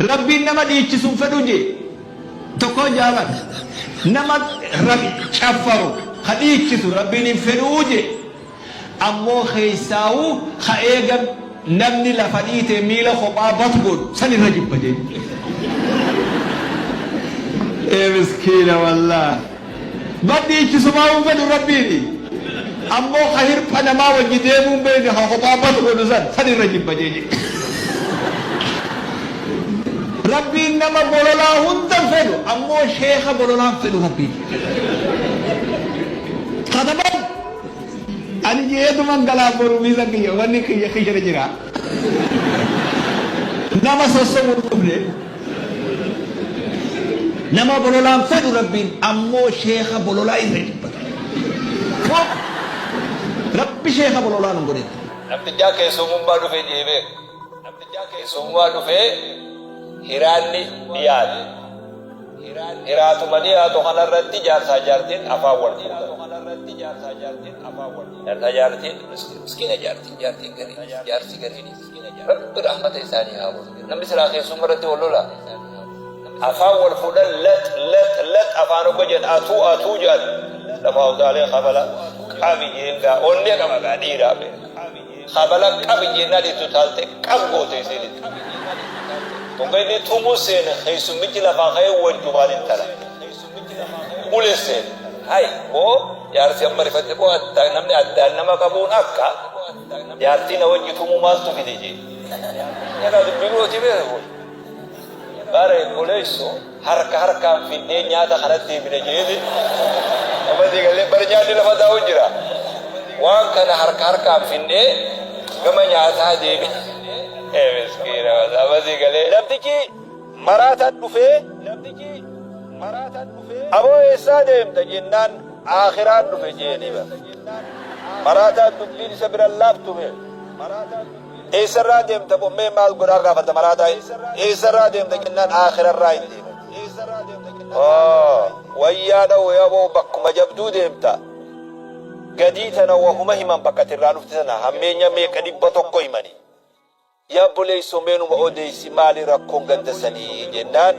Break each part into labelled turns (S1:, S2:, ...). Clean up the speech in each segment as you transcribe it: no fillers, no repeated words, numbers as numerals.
S1: Rabbiin nama dhiichisu hin fedhu jee. Tokko jaalan nama caffaru ka dhiichisu Rabbiin hin fedhuu jee. Ammoo keessaawuu ka eega namni lafa dhiite miila kophaa bat godhu san irra jibba jee. Ee miskiina wallaah. Bar dhiichisumaa hin fedhu Rabbiini. Ammoo ka hirpha namaa wajji deemuu hin beekne ka kophaa bat godhu san san irra jibba jee jee. Rabbiin nama bololaa hunda hin fedhu ammoo sheekha bololaa hin fedhu Rabbiin. Kataban ani jeetuman galaa boru miila kiyya wanni kiyya kiyyara jira. Nama sossobu hin dhufne. Nama bololaan fedhu Rabbiin ammoo sheekha bololaa irra jibbata. Rabbi sheekha bololaa nun godhin.
S2: Namtichaa keessumummaa dhufe jee beek. Keessummaa dhufee hiraanni dhiyaate. Hiraatuma dhiyaatu kanarratti jaarsaa jaartiin afaan wal fuudhan. Jaarsaa jaartiin miskiina jaartiin jaartiin gariin jaarsi gariin Rabbi rahmata isaanii haa godhu. Namni silaa keessumma irratti wal lola. Afaan wal fuudhan lax lax lax afaan hogga jedhan atuu atuu jedhan lafaa utaalee kabala qabi jeen gaa onnee qaba gaa dhiiraa beeka. Kabala qabi jennaan itti utaalte qab goote isiinis. Hogga inni tumuu seene keessummichi lafaa ka'ee wajjumaan intala ule seene. Hay boo jaarsi amma rifate boo namni addaan nama qabuun akka jaartii na wajji tumuu maaltu fide jee. Egaa dubbii birooti beeka kun. Bare obboleesso harka harkaan fiddee nyaata kanatti deebina jeeti. Amma sii galee bare nyaanni lafa taa'u jira. Waan kana harka harkaan finnee gama nyaataa deebina. Ee miskiina amma sii galee. Namtichi maraataan dhufee aboo eessaa deemta jennaan aakhiraan dhufe jeeni bara. Maraataan dubbiin isa bira laaftu mee. Eessarraa deemta boo mee maal godhaa gaafata maraataa eessarraa deemta jennaan aakhirarraa hin deema. Wayyaa dha'u yaa boo bakkuma jabduu deemta. Gadii tana wahuma himan bakka ati irraa dhufte sana hammeenya meeqa 100 himani. Yaa obboleessoo mee numa odeessi maali rakkoon ganda sanii jennaan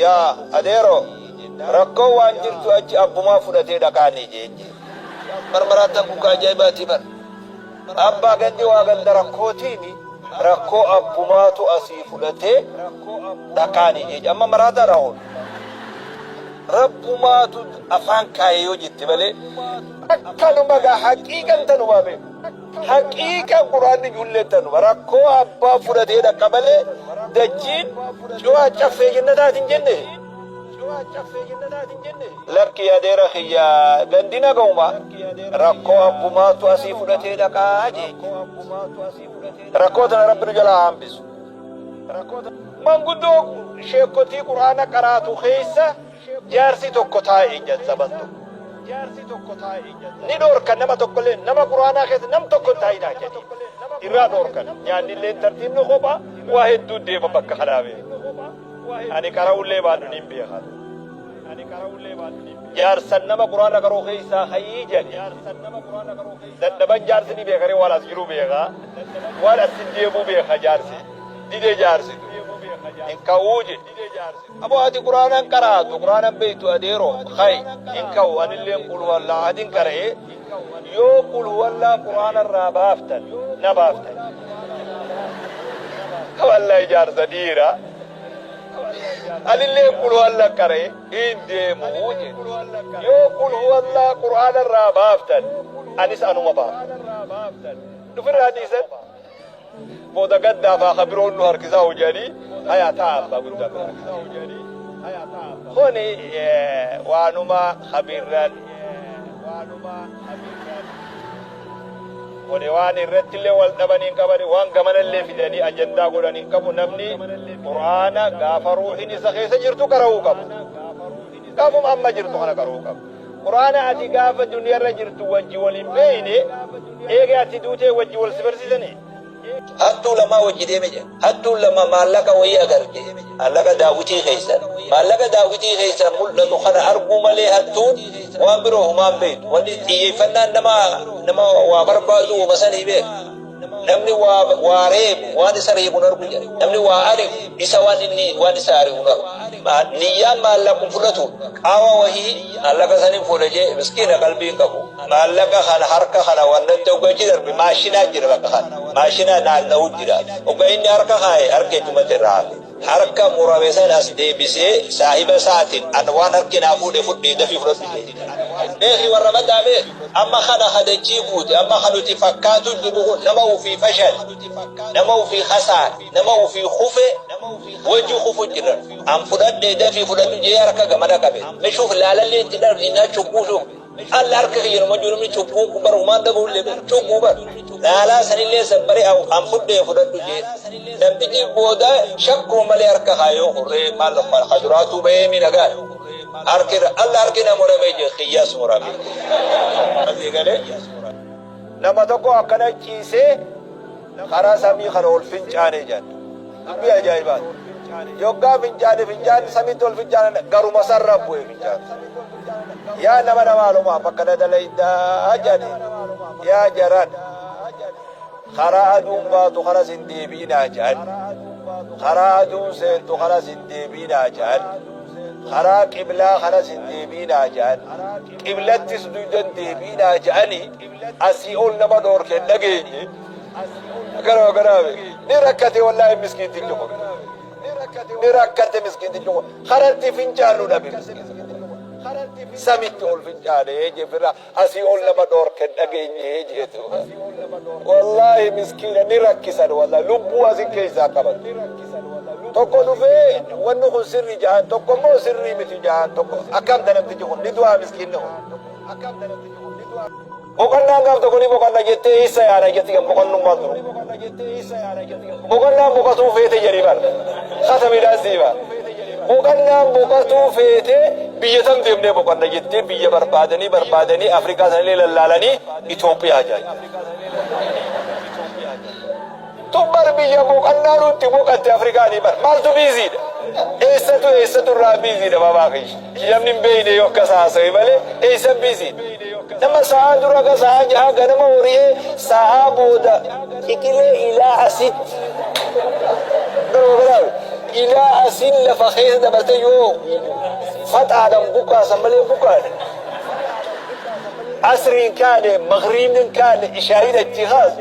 S2: yaa adeero rakkoon waan jirtu achi abbumaa fudhatee dhaqaanii jeen jee. Bar maraataan kun ka ajaa'ibaatii bar. Abbaa gandi waa ganda rakkootiimi rakkoo abbumaatu asii fudhatee dhaqaanii jee. Amma maraataadha kun. Rabbumaatu afaan kaaye yoo jette malee akkanuma gaa haqiiqan tanumaa beeku. Haqiiqan quraanni ijoolleen tanuma rakkoo abbaa fudhatee dhaqa malee dachiin cuwaa caffee jennataati hin jenne. Lakki adeera kiyya gandi nagahuma rakkoo abbumaatu asii fudhatee dhaqaa jee. Rakkoo tana rabbi nu jalaa haa hambisu. Manguddoo sheekkotii quraana qaraatu keessa jaarsi tokko taa'e jazzaban tokko. Ni dhoorkan nama tokkollee nama quraanaa keessa nam tokko hin taa'inaa jedhanii irraa dhoorkan. Nyaanni illee tartiibni kophaa waa hedduu deema bakka kanaa beeku. Ani qara'ullee baadhu niin beeka. Jaarsan nama quraana qaruu keessaa hayii jedhe. Dadhaban jaarsi ni beekaree waan as jiru beeka. Waan as deemuu beeka jaarsi. Dide jaarsitu. Hin ka'uu jedhe. Aboo ati quraana hin qaraatu quraana hin beektu adeero hay hin ka'u anilleen qul huwallaa ahadin qara'ee yoo qul huwallaa quraana irraa baaftan na baaftan. Wallahi jaarsa dhiira anilleen qul huwallaa qara'ee hin deemu jedhe. Yoo qul huwallaa quraana irraa baaftan anis anuma baafa. Dhufirraa dhiisan. Booda gaddaa faa ka biroon nu harkisaa hojanii haya ta'a abbaa guddaa bira. Kuni waanuma kabirran kuni waan irrattillee wal dhaban hin qabani waan gamanallee fidanii ajandaa godhan hin qabu namni qur'aana gaafa ruuhin isa keessa jirtu qara'uu qaba. Gaafuma amma jirtu kana qara'uu qaba. Qur'aana ati gaafa duniyarra jirtu wajji wal hin beeyne eega ati duutee wajji wal si barsiisanii?
S3: Hattuu lamaa wajji deeme jedhe. Hattuun lama maallaqa wayii agarte. Maallaqa daawwitii keessa. Maallaqa daawwitii keessa mul'atu kana arguu malee hattuun waan biroo humaa hin beektu. Wanni xiyyeeffannaan nama nama waa barbaadu wama sanii beeka. Namni waa waa reebu waan isa reebu hin argu jedha. Namni waa ari'u isa waan inni waan isa ari'u hin argu. Niyyaan maallaqum fudhatu qaawa wahii maallaqa sanin fuudha jee miskiina qalbii hin qabu. Maallaqa kana harka kana wannatti hoggachi darbe maashinaa jira bakka kana. Maashinaa naanna'u jira. Hogga inni harka kaaye harka ichumatti irraa hafe. Harka murame san as deebisee saahiba isaatiin an waan harki naa fuudhe fudhii dafii fudhadhu jee. Beeki warra badaa beeki. Amma kana ka dachii guute, amma ka nuti fakkaatu jirru kun nama ufii fashale, nama ufii khasaare, nama ufii kufe wajji kufu jira. An fudhadhe dafii fudhadhu jee harka gamana qabe. Me shuf laalallee itti dhabne innaa cubbuu shuf. Alla harka kiyya numa jiru namni cubbuun kun bara humaan dhabuullee beeku cubbuu bara. Laalaa sanillee sabbare an fudhee fudhadhu jee. Namtichi booda shakkuma malee harka kaayoo kurree maal ka duraatuu bahee miidhagaa. Harki alla harki na murame jee kiyyaas murame. Asii galee
S1: Nama tokko akkana ciisee karaa samii kana ol fincaane jedhan. Dubbii ajaa'ibaati. Yoggaa fincaane fincaan samiitti ol fincaanan garuma sarra bu'e fincaan. Yaa nama namaalumaaf akkana dalaydaa jedhani. Yaa jaran karaa aduun baatu kanas hin deebi'inaa jedhan. Karaa aduun seentu kanas hin deebi'inaa jedhan. Karaa qiblaa kanas hin deebi'inaa jedhan. Qiblattis dugda hin deebi'inaa jedhani asii ol nama dhoorke hin dhageenye. Akkana akkana ni rakkate wallaahi miskiintichi kun. Ni rakkate miskiintichi kun. Karatti fincaanu dhabe miskiintichi. Samitti ol fincaanee jefirra asii ol nama dhoorke hin dhageenye jeetu. Wallaahi miskiina ni rakkisan wallaahi lubbuu asin keessaa qaban. Tokko dhufee wanni kun sirrii jahan tokko immoo sirrii miti jahan tokko akkam namtichi kun ni du'aa miskiinni kun. Boqonnaan gaaf tokko ni boqonna jettee eessa yaana jetti kan boqonnummaan turu. Boqonnaan boqotuu feete jedhee bara. Katamiidhaan siiba. Boqonnaan boqotuu feete biyya tam deemnee boqonna jettee biyya barbaadanii barbaadanii Afrikaa sanillee lallaalanii Itoophiyaa jaan. Tun bar biyya boqonnaa nutti boqatte Afrikaanii bar maaltu biiziidha? Eessatu eessatu irraa biiziidha babaa kiyya. Namni hin beekne yoo akkas haasa'e malee eessa biiziidha? Nama sa'aa dura akka sa'aa jaha ganama hori'ee sa'aa booda ciqilee ilaa asitti. Garuma biraa ilaa asiin lafa keessa dabartee yoo faxaadhaan buqqaasan malee buqqaane. Asriin kaane, magriibni kaane, ishaa'iin achi kaas.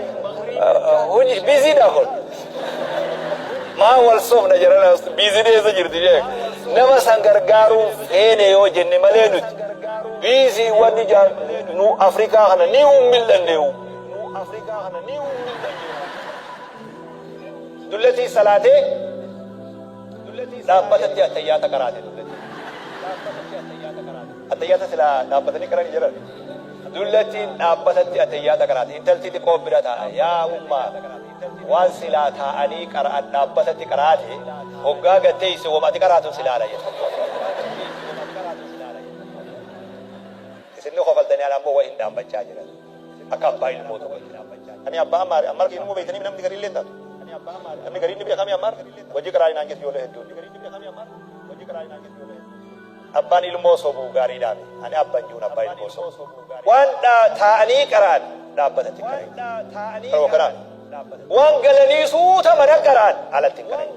S1: Hojii biiziidha kun. Maa wal soofna jedhana biiziin eessa jirti jee. Nama san gargaaruun feene yoo jenne malee nuti biizii wanni nu Afrikaa kana ni ummil'anneewu. Dullatii salaatee dhaabbatatti attayyaata qaraate dullatii. Attayyaata silaa dhaabbatanii qaranii jedhan. Dullattiin dhaabbatatti atayyaata qaraate. Intalti xiqqoo bira taa'a. Yaa ummaa waan silaa taa'anii qara'an dhaabbatatti qaraate hoggaa gad teeyse wama ati qaraatun silaala jette. Isin ni kofaltanii ana ammoo wahin dhaammachaa jira. Akka abbaa ilmoo tokkotti. Ani abbaa ammaar ammaar kiyya numa beeytanii namni gariillee taatu. Namni gariin ni beekami ammaar wajji qaraa'inaan naan jetti ijoollee hedduun. Abbaan ilmoo sobuu gaariidhaa mi? Ani abban ji'uun abbaa ilmoo sobu. Waan taa'anii qara'an dhaabbatatti hin qara'in. Karuma kanaan waan galanii suuta mana qara'an alatti hin qara'in.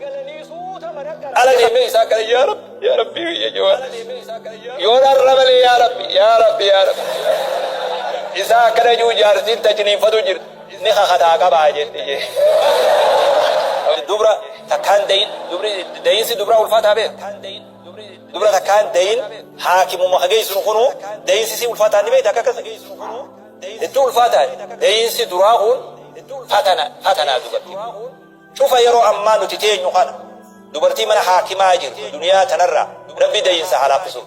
S1: Ala deemee isaa kana yaa Rabbi yaa Rabbi biyya jiwa. Yoon har'a malee yaa Rabbi yaa Rabbi yaa Rabbi. Isaa akkana jiru jaartiin taciniinfatu jirti. Ni kakataa qabaa jetti jee.
S3: Dubra takkaan dayin dubri dayinsi dubraa ulfaataa beek. Dubra takkaan dayin haakimuma ka geessinu kunu dayinsi si ulfaataa ni beekta akka akkas. Hedduu ulfaataa dayinsi duraa kun fatana fatanaa dubartii. Cufa yeroo ammaa nuti teenyu kana dubartii mana haakimaa jirtu duniyaa tanarraa Rabbi dayinsa haa laaffisuuf.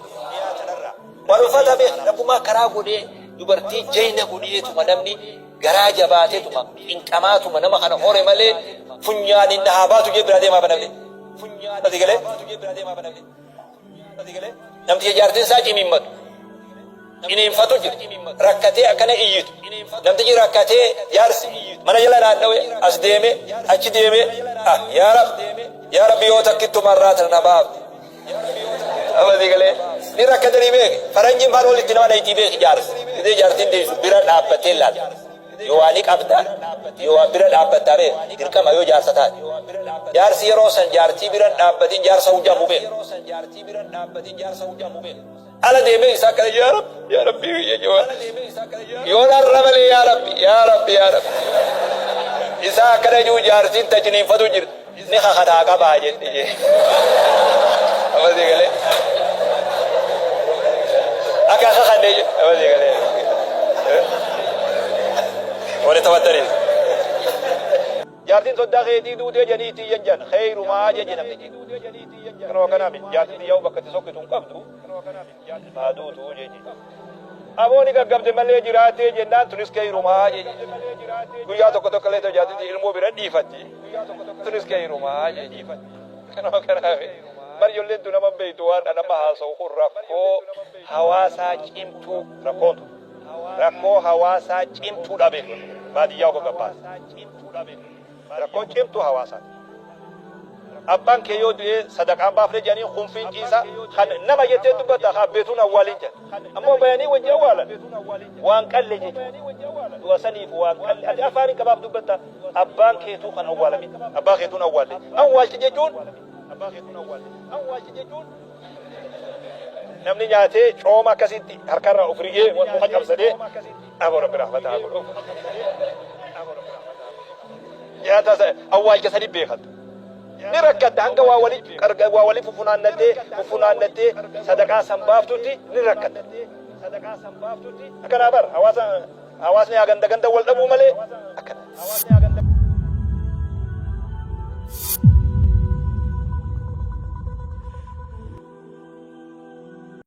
S3: Waan ulfaataa beek Rabbumaa karaa godhee dubartii jayna godheetuma namni garaa jabaateetuma qinqamaatuma nama kana hore malee funyaanin na haa baatu jee biraa deemaa banamne. Ati galee namticha jaartiin isaa cimiimmatu. Ciniinfatu jira. Rakkatee akkana iyyitu. Namtichi rakkatee jaarsi mana jala naanna'e as deeme achi deeme ah yaa Rabbi yaa Rabbi yoo takkittuma irraa tana na baafte. Amasi galee ni rakkatanii beeki. Faranjiin faan walitti nama dhayxii beeki jaarsi. Gidee jaartiin deessu bira dhaabbattee laalta. Yoo waa ni qabda, yoo waa bira dhaabbattaa beek, dirqama yoo jaarsa taate. Jaarsi yeroo san jaartii bira hin dhaabbatin jaarsa hujjamu beek. Ala deemee isaa akkana yaa Rabbi yaa Rabbi yoo narra malee yaa Rabbi yaa Rabbi yaa Rabbi. Isaa akkana jiru jaartiin ta ciniinfatu jirti. Ni kakataa qabaa jetti jee. Amma sii galee. Akka kakannee jee. Amma sii galee. Wali taphattanii.
S1: Jaartiin soddaa keetii duutee jedhanii itti iyyan jedhan kheyrumaa jedhe namtichi. Kanuma kanaami jaartiin tiyyaa'u bakka itti sokkitu hin qabdu haa duutu jechi. Aboo ni gaggabde malee jiraatee jennaan tunis kheyrumaa jechi. Guyyaa tokko tokko illee jaartiin tiyya ilmoo bira dhiifatti tunis kheyrumaa jechi. Kanuma kanaami bar ijoolleen tun nama hin beektu waan nama haasa'u kun rakkoo hawaasaa cimtuu rakkoon tun. Rakkoo hawaasaa cimtuu dhabe baadiyyaa oga gabbaase. Rakkoon cimtuu hawaasaati. Abbaan kee yoo du'ee sadaqaan baafne jedhanii kun finciisa kan nama jettee dubbatta kan abbeetuun awwaalin jedhan. Ammoo bayanii wajji awwaalan waan qalle jechuudha. Du'a saniif waan qalle ati afaaniin qabaaf dubbatta abbaan keetuu kan awwaalamin abbaa keetuun awwaalle awwaalchi jechuun Namni nyaatee cooma akkasitti harkarraa of rigee muka cabsadee aboo rabbi rahmata haa godhuuf. Nyaata awwaalcha sani beekata. Ni rakkatta hanga waa wali waa wali fufunaannattee fufunaannattee sadaqaa san baaftutti ni rakkatta. Akkanaa bar hawaasa hawaasni haa ganda ganda wal dhabuu malee akkana.